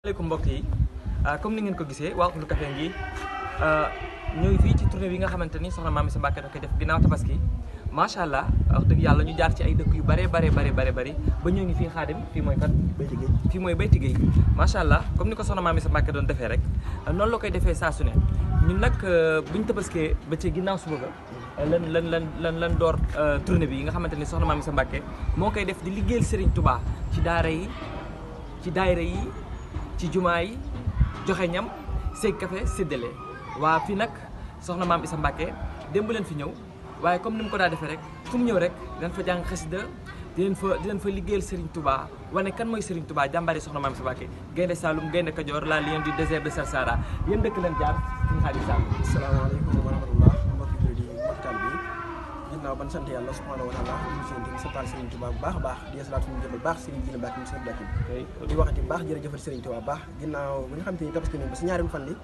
Assalamualaikum mbokk yi comme ni ngeen ko gisee waa Euhlou Café ngi ñooy fii ci tournée bi nga xamante ni soxna Mame Issa Mbacké da koy def ginnaaw tabaski macha allah wax dëgg yàlla ñu jaar ci ay dëkk yu bare ba ñoo ngi fii Xaadim fii mooy kat fii mooy Bayti Gueye macha allah comme ni ko soxna Mame Issa Mbacké doon defee rek noonu la koy defee saa su ne ñun nag buñ tabaskee ba ci ginnaaw suba ga lan door tournée bi nga xamante ni soxna Mame Issa Mbacké moo koy def di liggéeyal Serigne Touba ci daara yi ci daayira yi ci jumaa yi joxe ñam seeg café séddale waa fii nag soxna Mame Issa Mbacké démb leen fi ñëw waaye comme ni mu ko daa defee rek fu mu ñëw rek dinañ fa jàng xasida di leen fa liggéeyal Serigne Touba wane kan mooy Serigne Touba jàmbaari soxna Mame Issa Mbacké gaynde Saloum gaynde Kajoor la lion du désert de Sarsara yéen dëkk leen jaar suñu xaalis Sall. Asalaamaaleykum wa rahmatullah mbokki jullit yi mbokki taalibe yi ginnaaw ban sant yàlla subhanahu wa taala ñu seen di santal Serigne Touba bu baax a baax di yeesalaat suñu jëbal baax Serigne Djily Mbacké mu Serigne Mbacké di waxati baax jërëjëfal Serigne Touba baax ginnaaw bi nga xamante ni tabaski nañ ba si ñaareelu fan li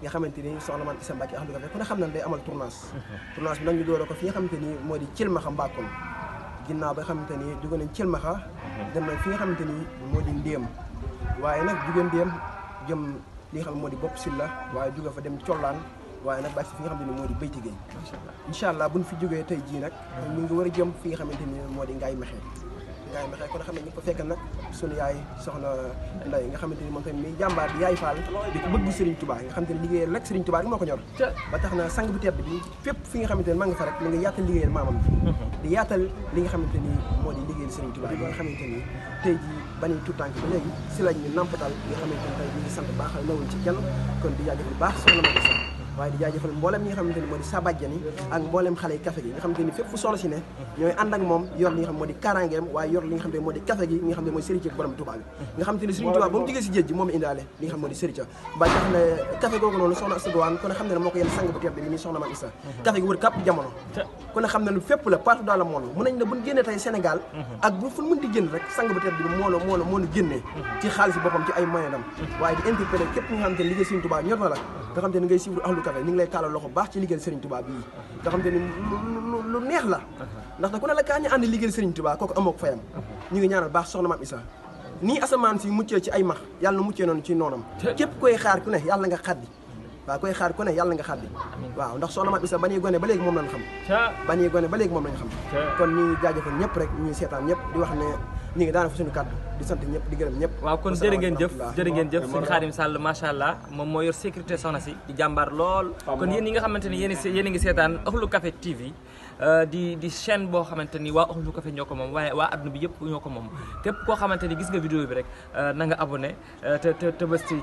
nga xamante ni soxna Mame Issa Mbacké Euhlou Café ku ne xam na day amal tournage bi nag ñu doole ko fi nga xamante ni moo di Thilmakha Mbakol ginnaaw ba nga xamante ni jóge nañ Thilmakha dem nañ fi nga xamante ni moo di Ndéem waaye nag jóge Ndéem jëm li nga xam ne moo di Bopp Silla waaye jóge fa dem Collaan waaye nag bàyyi si fi nga xamante ni moo di Bayti Gueye incha allah buñ fi jógee tey jii nag ñu ngi war a jëm fi nga xamante ni moo di Ngaye Mékhé kon xam ne ñu ko fekk nag sunu yaay soxna Nday nga xamante ni moom tamit mi jàmbaar di yaay Fall di ko bëgg Serigne Touba nga xamante ni liggéeyal rek Serigne Touba rek moo ko ñor ba tax na sang bu tedd bi fépp fi nga xamante ni maa nga fa rek mi ngi yaatal liggéeyal maamam di yaatal li nga xamante ni moo di liggéeyal Serigne Touba bi nga xamante ni tey jii bani tout tànk ba léegi si lañ ñu nampatal li nga xamante ni tey ñu ngi sant baax nawuñ ci kenn kon di jaajëfal baax soxna Mame Issa waaye di jaajëfal mboolem ñi nga xamante ni moo di sabajjan yi ak mboolem xale yi café gi nga xamante ni fépp fu soxla si ne ñooy ànd ak moom yor li nga xam moo di karangeem waaye yor li nga xam ne moo di café gi nga xam ne mooy sëriñ borom Touba bi nga xamante ni Serigne Touba ba mu jógee si géej gi moom indaale li nga xam moo di sëriñ ba tax na café googu noonu soxna Assa Douane ku ne xam ne moo ko yenn sang bu tedd bi ni soxna Mame Issa café gi wër kàpp jamono ku ne xam ne lu fépp la partout dans le monde mën nañ ne buñ génnee tey Sénégal ak bu fu mën di génn rek sang bu tedd bi moo nu génnee ci xaalis boppam ci ay moyen dam waaye di interpellé képp nga xamante ni liggéey Serigne Touba ñor na la nga xamante ni ngay suivre Euhlou Café ñu ngi lay tàllal loxo baax ci liggéeyal Serigne Touba bii nga xamante ni lu neex la ndax na ku ne la kaa ñu ànd liggéeyal Serigne Touba kooku amoo ko fayam ñu ngi ñaanal baax soxna Mame Issa nii asamaan si muccee ci ay max yàlla na muccee noonu ci noonam képp koy xaar ku ne yàlla nga xaddi waaw koy xaar ku ne yàlla nga xaddi waaw ndax soxna Mame Issa ba ñuy gone ba léegi moom lañ xam ba ñuy gone ba léegi moom lañ xam kon ñu ngi jaajëfal ñëpp rek ñuy seetaan ñëpp di wax ne ñu ngi daana fa suñu kàddu di sant ñëpp di gërëm ñëpp waaw kon jërë ngeen jëf suñu Xaadim Sall macha allah moom moo yor sécurité soxna si di jàmbaar lool kon yéen ñi nga xamante ni yéen a ngi seetaan Euhlou Café TV di chaîne boo xamante ni waa Euhlou Café ñoo ko moom waaye waa adduna bi yëpp ñoo ko moom képp koo xamante ni gis nga vidéo bi rek na nga abonné te bës ci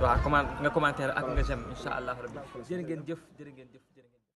waaw comment nga commentaire ak nga j'aime incha allah rabbi jërë ngeen jëf